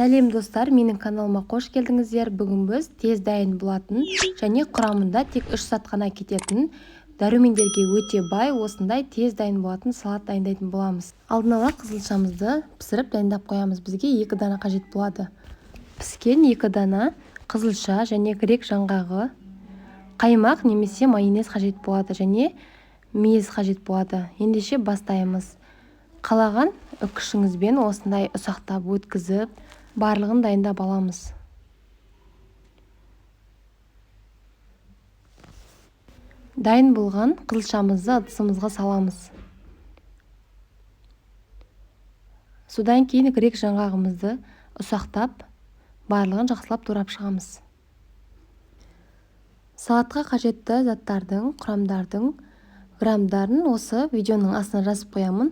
Сәлем, достар! Менің каналыма қош келдіңіздер! Бүгін біз тез дайын болатын және құрамында тек 3 зат қана кететін, дәрумендерге өте бай, осындай тез дайын болатын салат дайындайтын боламыз. Алдын ала қызылшамызды пісіріп, дайындап қоямыз. Бізге 2 дана қажет болады. Піскен 2 дана қызылша және грек жаңғағы, қаймақ немесе майонез қажет болады және мейіз қажет болады. Ендеше бастаймыз. Қалаған үкішіңізбен осындай ұсақтап өткізіп, барлығын дайындап аламыз. Дайын болған қызылшамызды ыдысымызға саламыз. Содан кейін грек жаңғағымызды ұсақтап, барлығын жақсылап турап шығамыз. Салатқа қажетті заттардың, құрамдардың грамдарын осы видеоның астына жазып қоямын.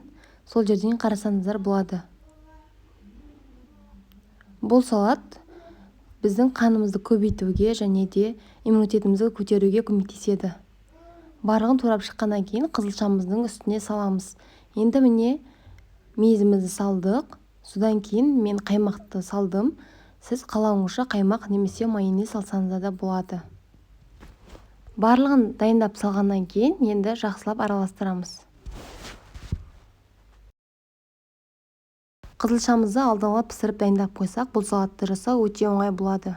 Сол жерден қарасаңыздар болады. Бұл салат біздің қанымызды көбейтуге және де иммунитетімізді көтеруге көмектеседі. Барлығын турап шыққаннан кейін қызылшамыздың үстіне саламыз. Енді міне, мейізімізді салдық. Содан кейін мен қаймақты салдым. Сіз қалауыңызша қаймақ немесе майонез салсаңыздар да болады. Барлығын дайындап салғаннан кейін енді жақсылап араластырамыз. Қызылшамызды алдын ала пісіріп, дайындап қойсақ, бұл салатты жасау өте оңай болады.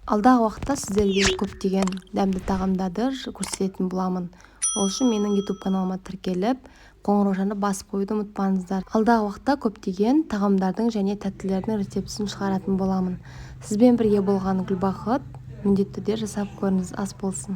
Алдағы уақытта сіздерге көптеген дәмді тағамдарды көрсететін боламын. Ол үшін менің YouTube каналыма тіркеліп, қоңыраушаны басып қоюды ұмытпаңыздар. Алдағы уақытта көптеген тағамдардың және тәттілердің рецептісін шығаратын боламын. Сізбен бірге болған Гүлбақыт. Міндетті түрде жасап көріңіз. Ас болсын!